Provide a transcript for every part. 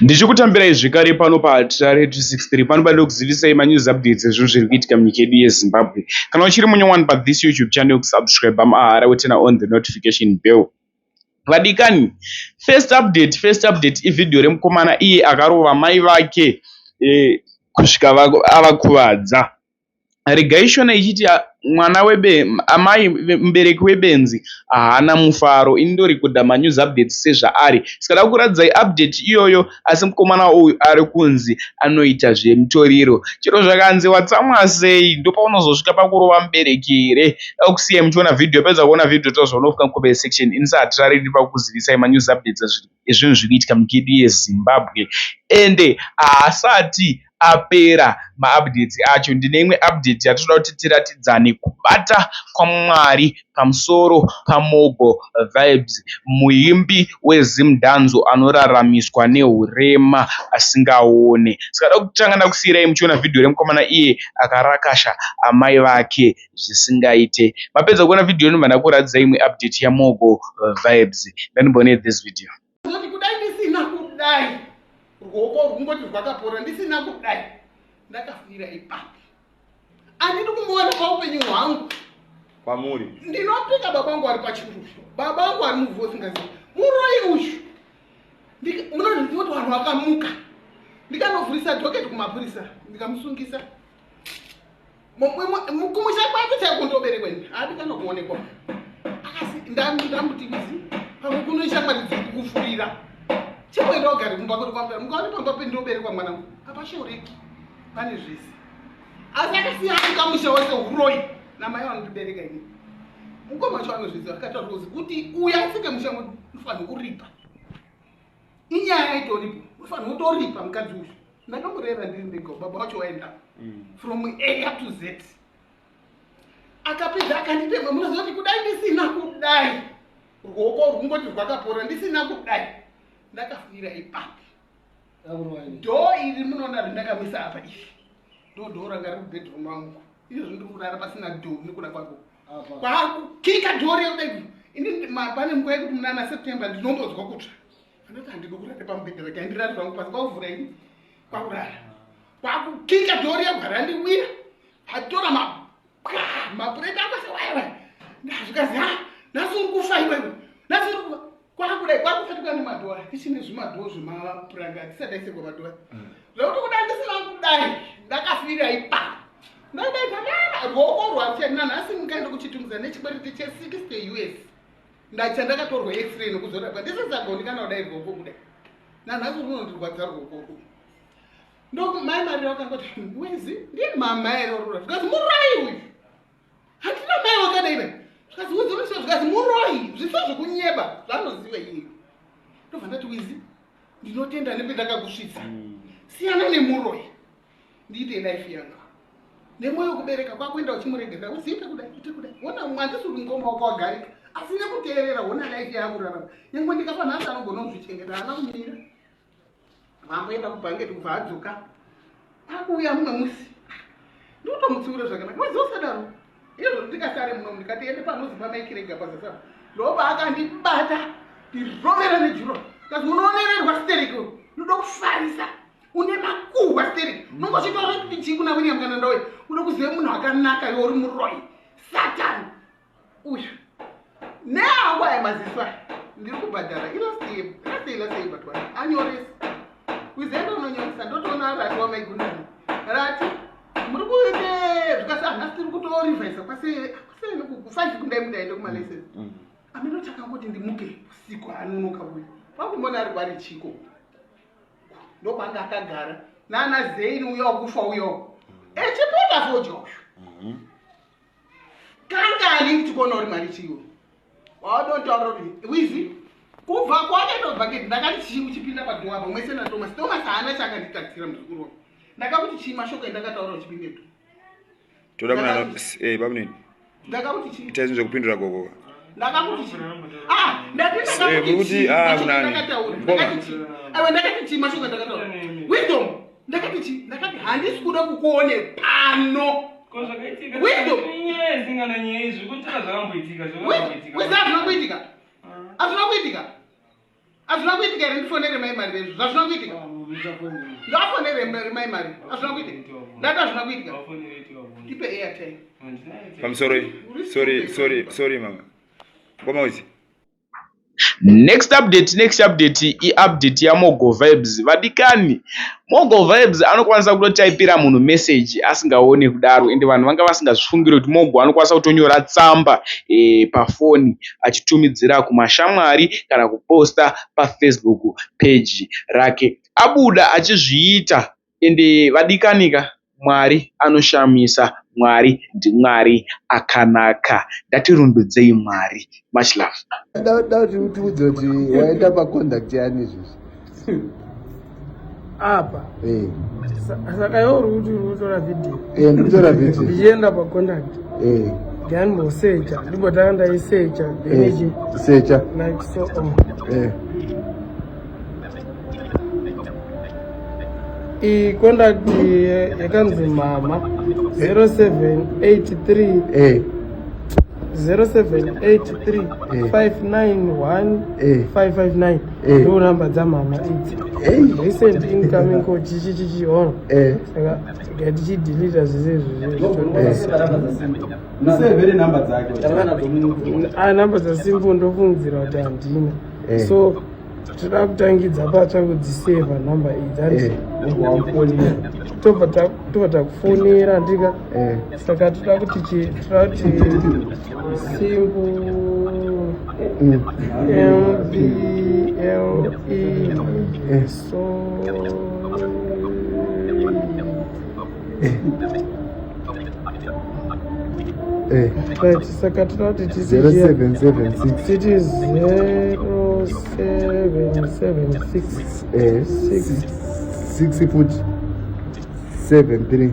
Ndichikutambirai zvekare pano paHatirare 263 pano panoda kuzivisai manews updates ezvinhu zviri kuitika munyika yedu yeZimbabwe. Kana uchiri munyowani pathis YouTube channel kusubscribe mahara woturn on the notification bell. Vadikani, first update, first update ivhidhiyo remukomana iye akarova mai vake kusvika avakuvadza. Regai shona ichiti mwana webe amai mubereki webenzi haana mufaro. Ini ndorekodha manews updates sezvaari. Saka da kuratidzai update iyoyo asi mukomana uyu ari kunzi anoita zvemutoriro. Chero zvakanzi watsamwa sei ndopaunozosvika pakurova mubereki here? Da kusiyai muchiona vhidhiyo pedza kuona vhidhiyo tozoona comment section. Ini saHatirare ndiri pakukuzivisai manews updates ezvinhu zviri kuitika munyika yedu yeZimbabwe. Ende haasati apera maupdates acho. Ndine imwe update yatinoda kuti tiratidzane kubata kwaMwari pamusoro paMogo Vibes, muimbi weZimdanzo anoraramiswa nehurema asingaone. Saka da kutanga ndakusiyirai muchiona vhidhiyo remukomana iye akarakasha amai vake zvisingaite. Mapedza kuona vhidhiyo ndobva ndakuratidzai imwe update yaMogo Vibes. Ndandimbone this video. Kudai ndisina kudai ruoko rwungoti rwakapora ndisina kudai ndakafira ipapo andidi kumboona paupenyu hwangu kwamuri ndinopika baba vangu vari pachirusho baba vangu vari muvhu usingazivi muroyi uyu munozviziva kuti vanhu vakamuka ndikanovhurisa dhoketi kumapurisa ndikamusungisa Kumusha kwake chaiko ndoberekwa ini haadi kana kuonekwa akasi ndamuti wizi pamwe kuno ishamwari dziri kukufurira chimboenda ugare kumba kwedu kwamutara mukaone pamba pendoberekwa mwanangu apashoreki pane zvese asi akasiya amuka musha wese uroyi namai vanondibereka ini mukoma wacho anozviziva akataura kuzi kuti uya asike musha unofanira kuripa inyaya itoripo unofanira kutoripa mukadzi uyu ndakamurera ndiri ndega baba wacho waenda from a to z akapedza akanditema munoziva kuti kudai ndisina kudai ruoko rwungoti rwakapora ndisina kudai ndakafira ipapo dhoo iri munoona rindakamisa apa iri ndo dhoo ranga riri kubedroom mangu izvozvo ndiri kurara pasina dhoo nekuda kwako kwakukika dhoo riya kudai ini pane nguva yekuti munana september ndinombonzwa kutsva Anoti handidi kurara pamubhedha regai ndirare zvangu pasi kwakuvhura ini kwakurara kwakukika dhori yabva randiwira atora mapureti akwese waiwa ndazvikazi ha nhasi uri kufa iwewe nhasi uri kufa kwakudai kwakufetuka nemadhora tichine zvimadhoo zvemapuranga tisati taisekwa madhora zvekuti kudai ndisina kudai ndakafira ipapo ndadai panana ruoko rwacho nanhasi mukaenda kuchitungwiza nechikwereti che 60 us Ndacha ndakatorwa x-ray nokuzorapwa ndisisagoni kana kudai ruoko kudai nanhasi runondirwadza ruoko urwu ndomai marira vakangoti wezi ndiye mama here urura zvikanzi muroyi uyu handina mai wakadai vai zvikanzi wizi unoziva zvikanzi muroyi zviso zvekunyeba zvaanoziva iye ndobva ndati wizi ndinotenda nependakakusvitsa siyana nemuroyi ndiite life yangu nemwoyo wekubereka kwakuenda uchimuregerera uziite kudai ite kudai wona mumwe handisi kuti mukoma wako wagarika asi nekuteerera wona life yaakurarama nyangwe ndikafa nhasi anogona kuzvichengeta haana kumira vamboenda kubhangeti kubva adzoka akuuya mumwe musi ndikutomutsiura zvakanaka maziva usadaro izvo ndikasare muno ndikati ende panozi pamaikirega pazasara ndopaakandibata ndirovera nejuro kazi unoonererwa stereki unoda kufarisa une makuhwa sterek unongosvika kuti chii kuna william kana ndauya uda kuziva munhu akanaka iwe uri muroyi satan uyu neangu aya maziso aya ndiri kubhadhara ilastyeilastyeilastye but one anyoresa kuzienda unonyoresa ndotoona rati wamaigundani rati muri kuite zvikasi hanasi tiri kutorivhaisa kwasekufive kundai mundaende kumalesson ameno takangoti ndimuke usiku anonoka uyu kwakumona ari kwari chiko ndokwanga akagara nana zeini uyo akufa uyo echipota fodya uyu kangani ndichikuona uri mari chiwo wadotaura kuti wizi kubva kwake ndobva keti ndakati chii uchipinda padhowa apa mwese nathomas thomas haana chaakanditarisira muzukuru wangu ndakakuti chii mashoko endakataura uchipinda dho toda kunana eh bamunini ndakakuti chii itai zvinhu zvekupindura gogo ndakakuti chii ah ndati ndakakuti eh, chii ah kunani ndakati chii aiwa ndakati chii mashoko ndakataura wisdom ndakati chii ndakati handisi kuda kukuone pano wisdom wisdom hazvina kuitika hazvina kuitika Hazvina kuitika here ndifonere mai mari vezvo? Zvazvina kuitika. Ndafonere mai mari. Hazvina kuitika. Ndati hazvina kuitika. Tipe airtime. Pamusoro. Sorry, sorry, sorry mama. Ngoma uzi. Next update, next update iupdate yaMogo Vibes. Vadikani, Mogo Vibes anokwanisa kutotaipira munhu message asingaone kudaro ende vanhu vanga vasingazvifungiri kuti Mogo anokwanisa kutonyora tsamba pafoni achitumidzira kumashamwari kana kuposta paFacebook page rake. Abuda achizviita ende vadikanika Mwari anoshamisa, Mwari ndiMwari akanaka. Ngatirumbidzei Mwari. Much love. Da kuti utiudze kuti waenda paconduct yani izvizvi. Apa. Eh. Saka iwe uri kuti uri kutora video. Eh, ndiri kutora video. Ndichienda paconduct. Eh. Ndambosecha, ndimbotanga ndaisecha, then Eh. Secha. Like so on. Eh. Iyi contact yakanzi mama 0783 Eh. 0783 Eh. 591 Eh. 559 Eh. ndo namba dzamama idzi. Hey. Recent incoming call chichi chichi on. Eh. Saka ngatichidhilita zvese izvozvo. Musevere namba dzake. Ah, namba dzasimbu ndofungidzira kuti handina. Eh. So toda kutangidza patsva kudziseva namba idzi handiti? Eh. Tobva takufonera handika? Eh. Saka toda kuti chi toda kuti simbu M B L E Eh. so Eh. Right, saka toda kuti titi 0776 titi 0776 eh 6 6 futi 7 3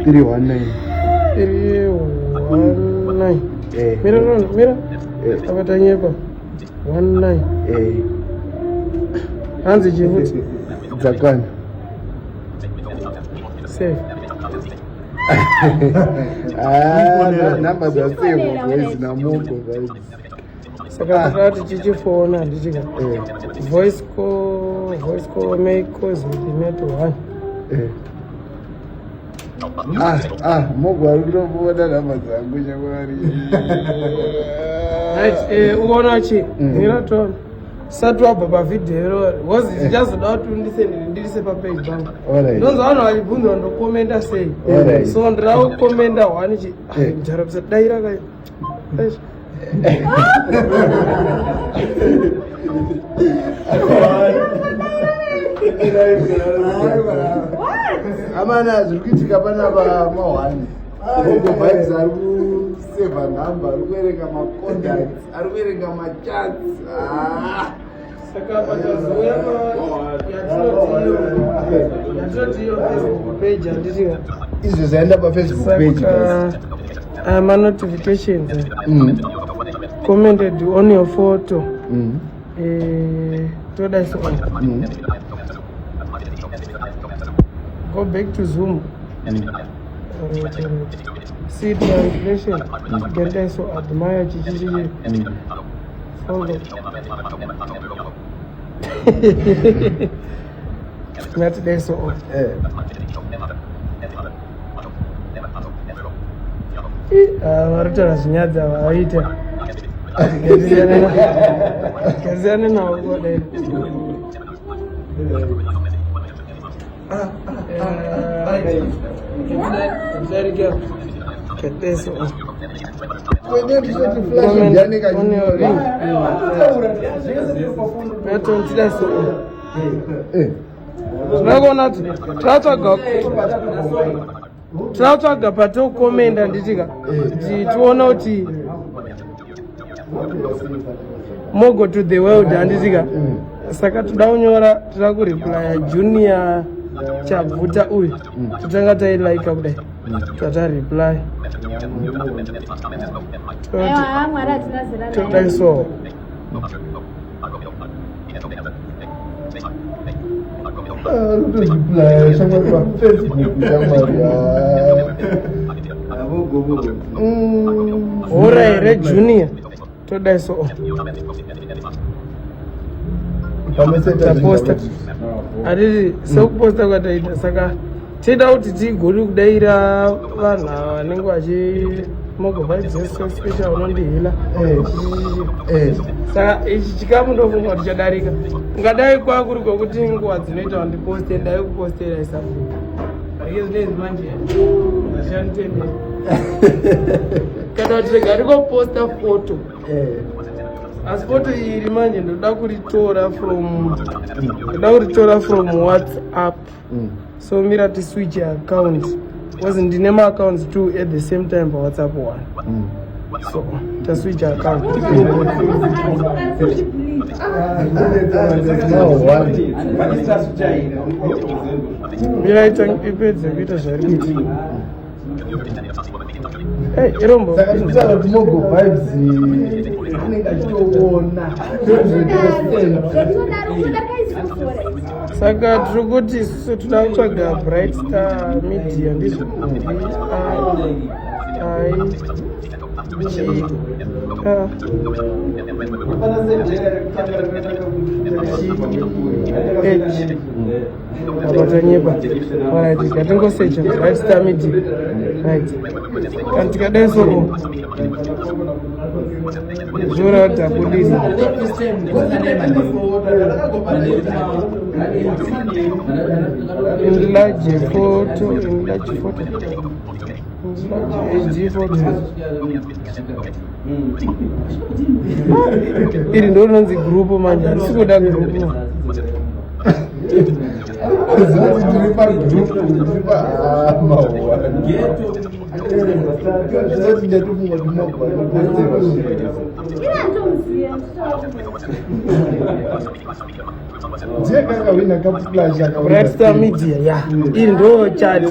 319 319. Eh. Mira nona, mira. Eh. Apa tanyepa 19. Eh. Hanzi chifuti Dzakwana. Save. Ah, namba dzasevwa boys naMogo vibes. Saka toda kuti tichifona handitika? Eh. Voice call, voice call, make calls with the net one. Eh. Ah, ah, Mogo ari kutombona namba dzangu shamwari. Right, ukaona chi mira tona sati wabva pavhidhiyo iroro because ndichazoda kuti undisendere ndirise papage pangu. Alright. Ndonzwa vanhu vachibvunza ndokomenda sei. Alright. So ndira kukomenda one chi Eh. ndarapisa daira kai. Eish. Amana zviri kuitika panapa mahwani. Mogo Vibes ari kusevha nhamba, ari kuverenga macontacts, ari kuverenga machats. Ah. Saka patazouya yatinoti iyo Facebook page handitika? Izvi zvaenda paFacebook page guys. Saka manotifications commented on your photo. Toda so go back to Zoom. Alright, alright. See translation. Get so admire chichichi. Follow. Ngatidai so. Eh. Vari kutaura zvinyadza vaita. Gasiyane navo kodai. Keteso. Kwene ndinoti flash ndiani kanyori. Natontida so. Eh. Tinokuona kuti tinotsvaga patokomenda nditika kuti tione kuti Mogo to the world handitika? Saka toda kunyora, toda kureplya Junior Chabvuta uyu. Totanga tailaika kudai, tatareply. Aiwa, Mwari hatina zera naye. Todai so. Ah, ari kutoreply shamwari paFacebook shamwari. Ah. Hora here Junior, todai so. Taposta hatiti sekuposta kwataita, saka tinoda kuti tigone kudaira vanhu ava vanenge vachi Mogo Vibes special unondihila. Saka ichi chikamu ndofunga kuti chadarika. Ungadai kwakuri kwekuti nguva dzinoita vandiposte, ndai kupostera isabhuku ake zvinezvi manje hazvishanditenderi kana kuti rega ndikoposta foto, asi foto iri manje ndoda kuritora from, ndoda kuritora from WhatsApp. So mira tiswitch account because ndine maaccounts two at the same time paWhatsApp one. So taswitch account. Mahwani. Mira ipedze kuita zvari kuita. Hey, irombo. Saka tikutaura kuti Mogo Vibes anenge achitoona. Saka tiri kuti isusu toda kutsvaga Bright Star Media, ndizvo? I G R G H. Apatanyepa. Alright, ngatingosecha Bright Star Media. Right, kana tikadai soko zvoreva kuti tabudisa. Enlarge photo, enlarge photo, enlarge HD photo. Iri ndo rinonzi group manje, handisi kuda group. Zati tiri pagroup, tiri pamahwani. Zati ndatofunga kuti Mogo anoposterwa zvinhu. Ndiye kakawina Cup Clash. Bright Star Media ya iri ndo chat.